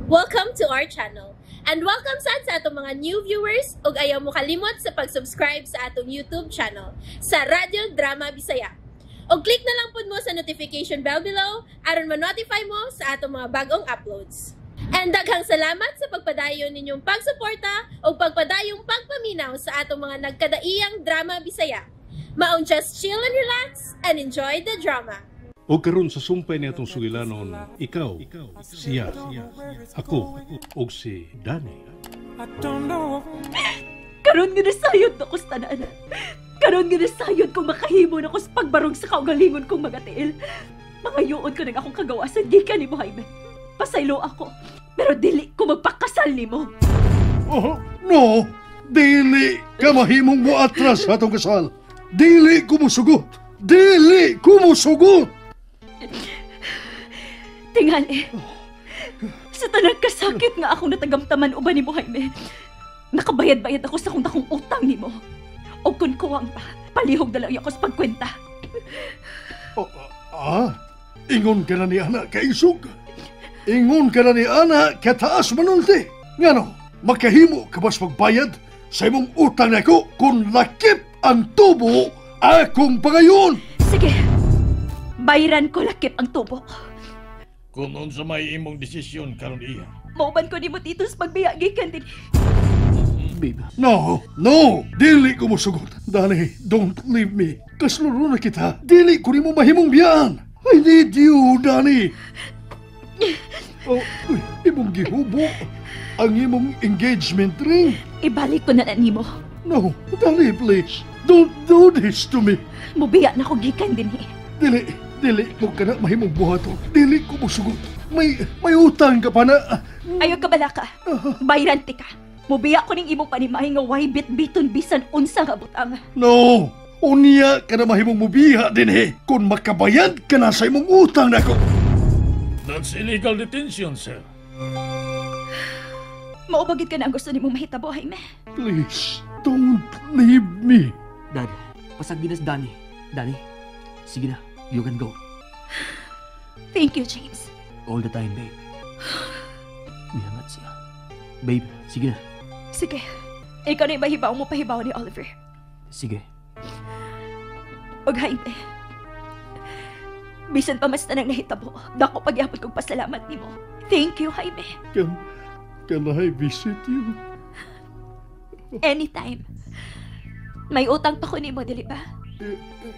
Welcome to our channel. And welcome sad sa atong mga new viewers ug ayaw mo kalimot sa pag-subscribe sa atong YouTube channel sa Radyo Drama Bisaya. Og click na lang pud mo sa notification bell below aron ma-notify mo sa atong mga bagong uploads. And daghang salamat sa pagpadayon ninyong pagsuporta ug pagpadayong pagpaminaw sa atong mga nagkadaiyang drama Bisaya. Maong just chill and relax and enjoy the drama. O karon sa sumpay ni atong sugilanon, ikaw, siya, ako, ug si Danny. Karon nga nasayod ako sa tanan. Karon nga nasayod kung makahimo na ko sa pagbarog sa kaugalingon kong mga tiil. Mangayuon ko nang akong kagawasan gikan nimo, Jaime. Pasaylo ako, pero dili ko magpakasal nimo. Oh, no! Dili ka mahimong mo atras sa atong kasal. Dili ko musugot. Dili ko musugot. Tingali. Sa tanang kasakit nga akong natagamtaman uban nimo, Jaime. Nakabayad-bayad ako sa kung dakong utang nimo. O kung kuwang pa, palihog na lang ako sa pagkwenta. Oh, ingon ka na ni Ana kaisog. Ingon ka na ni Ana kataas manulti. Ngano, makahimo ka ba's magbayad sa imong utang nako kung lakip ang tubo akong pangayon. Sige, bayran ko lakip ang tubo. Kung unsa may imong desisyon karon, iha. Mauban ko nimo dito sa pagbiya gikan din. Babe. No, no, dili ko musugot. Danny, don't leave me. Kasluro na kita. Dili ko nimo mahimong biyaan. I need you, Danny. Oh, uy, imong gihubo ang imong engagement ring. Ibalik ko na na nimo. No, Danny, please. Don't do this to me. Mubiya na ko gikan din eh. Dili, dili ko ka na mahimong buhaton. Dili ko musugot. May utang ka pa na. Ayaw ka balaka. Bayran ti ka. Mubiya ko ning imong panimay nga way bit-biton bisan unsa nga butang. No! Unya ka na mahimong mubiha din eh. Kung makabayad ka na sa imong utang nako. That's illegal detention, sir. Maubagid ka na ang gusto nimong mahitabo, Jaime. Please, don't leave me. Dad, pasagdi na si Danny. Danny, sige na, you can go. Thank you, James. All the time, babe. Mihangat siya. Babe, sige na. Sige. Ikaw na mahibaw mo pahibaw ni Oliver. Sige. Og Jaime, bisan pa mas tanang nahitabo, dako pagyapon kong pasalamat nimo. Thank you, Jaime. Can I visit you? Anytime. May utang pa ko nimo, dili ba?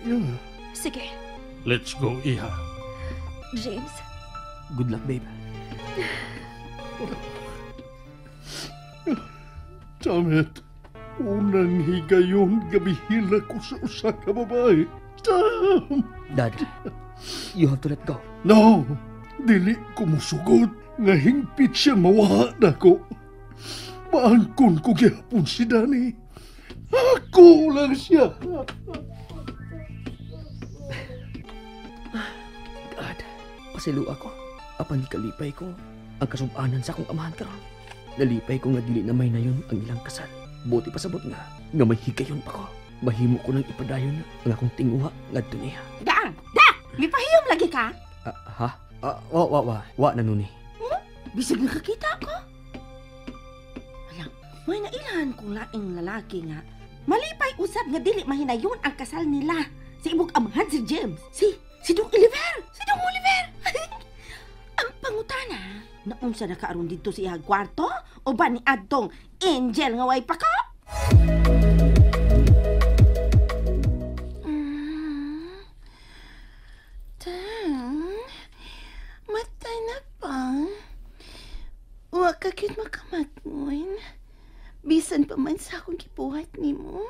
Yeah. Sige. Let's go, iha. James. Good luck, babe. Damn it. Unang higayon gabihila ko sa usa ka babae. Damn! Dad, you have to let go. No! Dili ko musugot nga hingpit siya mawaha nako. Maangkon ko gihapon si Danny. Ako lang siya. God, pasaylo ako. Apan kalipay ko ang kasubanan sa akong amahan karon. Nalipay ko nga dili na may nayon ang ilang kasal. Buti pasabot nga, nga may higayon pa ko. Mahimo ko nang ipadayon ang akong tinguha ngadto niya. Daan! Da! Mipahiyom lagi ka? Ha? Wa, wa, wa. Wa na nuni. Bisag nakakita ko. Ala, may nailahan kong laing lalaki nga. Malipay usab nga dili mahinayon ang kasal nila. Sa imong amahan si James. Si Dong Oliver! Si Dong Oliver! Ang pangutana, naunsa na kaaron dito sa iyang kwarto? O ba ni adtong angel nga way pako? Tang, matay na pa. Wa ka cute makamatngon. Bisan pa man sa akong gibuhat nimo.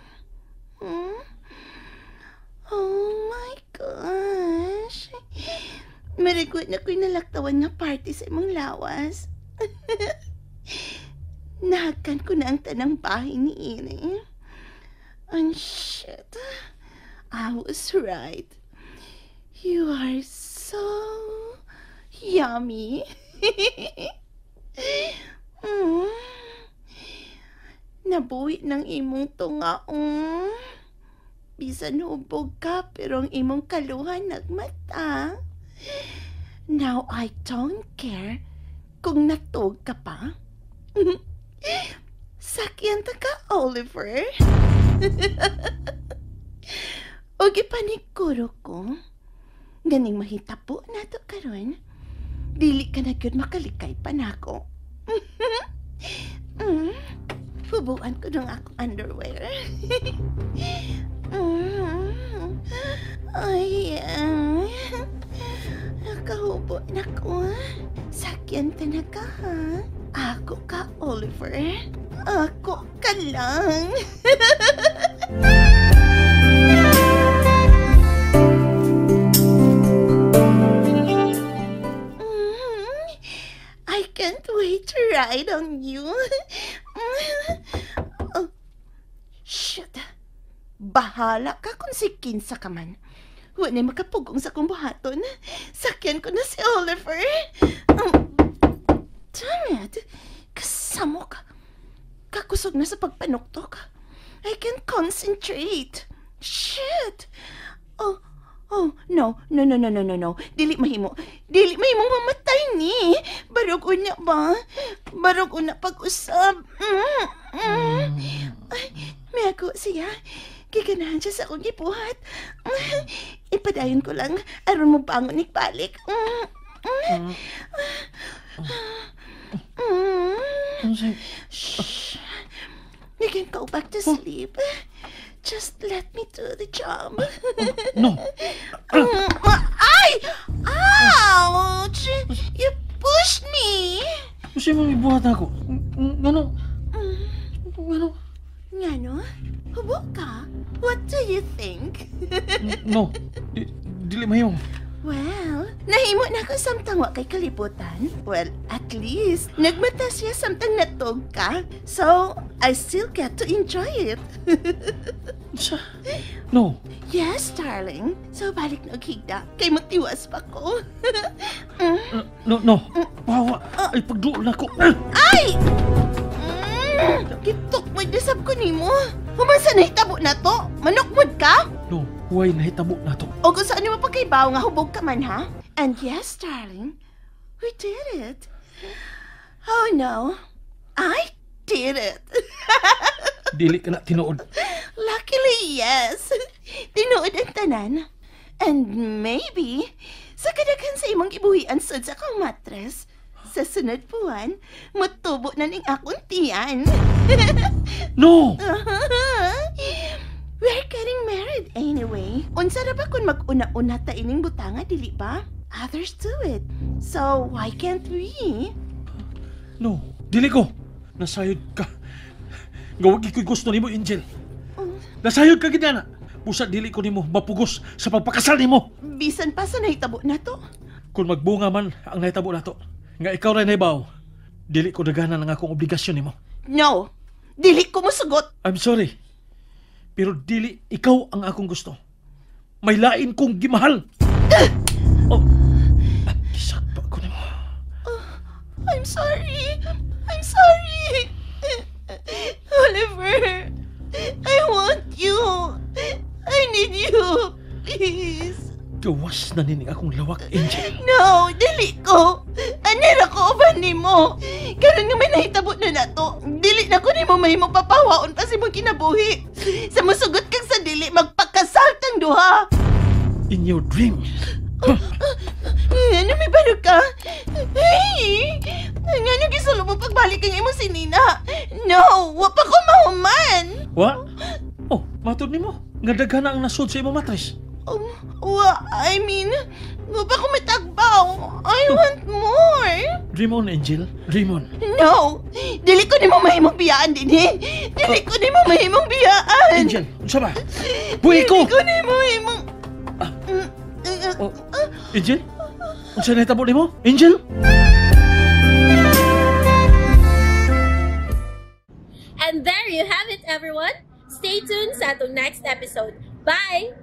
Hmm? Oh my gosh. Marigwat na ko'y nalaktawan nga party sa imong lawas. Nahakan ko na ang tanang bahay ni Ine. And shit, I was right. You are so yummy. Nabuhi ng imong tunga. Bisan hubog ka, pero ang imong kaluhan nagmata. Now I don't care kung Kung natog ka pa, sakyan ta ka, Oliver. O gipaniguro ko, ganing mahitapo na to karon, dili ka na gyud makalikay pa nako. Hubuan ko ng akong underwear. Ay, nakahubo na ko. Sakyan ta na ka, ha? Ako ka, Oliver. Ako ka lang. I can't wait to ride on you. Oh, shit. Bahala ka kung si kinsa ka man. Huwag na makapugong sa akong buhaton. Sakyan ko na si Oliver. Damn it. Kasamok. Kakusog na sa pagpanuktok. I can't concentrate. Shit. Oh, no. Dili mahimo. Dili mahimong mamatay ni. Barog una ba? Barog una pag-usab. Ay, may ako siya. Giganahan siya sa akong gibuhat. Ipadayon ko lang. Aron mo bangon ikbalik. Shh. You can go back to sleep. Just let me do the job. No. Ay! Ouch! You pushed me! Kasi mo ibuhat ako. Ngano? Ngano? Ngano? Hubo ka? What do you think? No. Dili mahimo. Well, nahimo na ako samtang wa kay kalibutan. Well, at least, nagmata siya samtang natog ka. So, I still get to enjoy it. No. Yes, darling. So, balik na og higda. Kay matiwas pa ko. No. Pawa. Ay, pagduol na ko. Ay! Gitok mo, dasab ko nimo. Human sa nahitabo na to? Manukmod ka? No. Huwag nahitabo na to. O kung saan mo pagkaibaw nga hubog ka man, ha? And yes, darling, we did it. Oh no, I did it. Dili ka na tinuod. Luckily, yes. Tinuod ang tanan. And maybe, sa kadaghan sa imong ibuhian sud sa akong matres, sa sunod buwan, mutubo na ning akong tiyan. No! We're getting married anyway. Unsa ra ba kung mag-una-una ta ining butanga, dili ba? Others do it. So, why can't we? No, dili ko. Nasayod ka. Gawag iko'y gusto nimo, Angel. Nasayod ka gid na. Busa dili ko nimo mapugos sa pagpakasal nimo. Bisan pa sa nahitabo na to. Kung magbunga man ang nahitabo na to, nga ikaw ra nahibaw, dili ko daganan ang akong obligasyon nimo. No, dili ko mosugot. I'm sorry. Pero dili ikaw ang akong gusto. May lain kong gimahal. Oh, gisakpa ko nimo. Oh, I'm sorry. I'm sorry. Oliver, I want you. I need you. Please. Gawas na nining akong lawak, Angel. No, dili ko. Anira ko uban nimo. Karon nga may nahitabo na nato. Dili na ko nimo mahimo papawaon pa sa imong kinabuhi. Sa musugot kang sa dili, magpakasal tang duha. In your dreams. Ano may baro ka? Hey! Ngano gisulo mo pagbalik ang imong sinina? No, wa pa ko mahuman. Wa? Oh, matod nimo. Nga daghan na ang nasod sa imong matres. Wa, I mean, wa pa ko matagbaw. I want more. Dream on, Angel. Dream on. No! Dili ko nimo mahimong biyaan din, eh. Dili ko nimo mahimong biyaan. Angel, unsa ba? Buhi ko! Dili ko nimo mahimong... Oh, Angel? Unsa nahitabo nimo? Angel? And there you have it, everyone. Stay tuned sa atong next episode. Bye!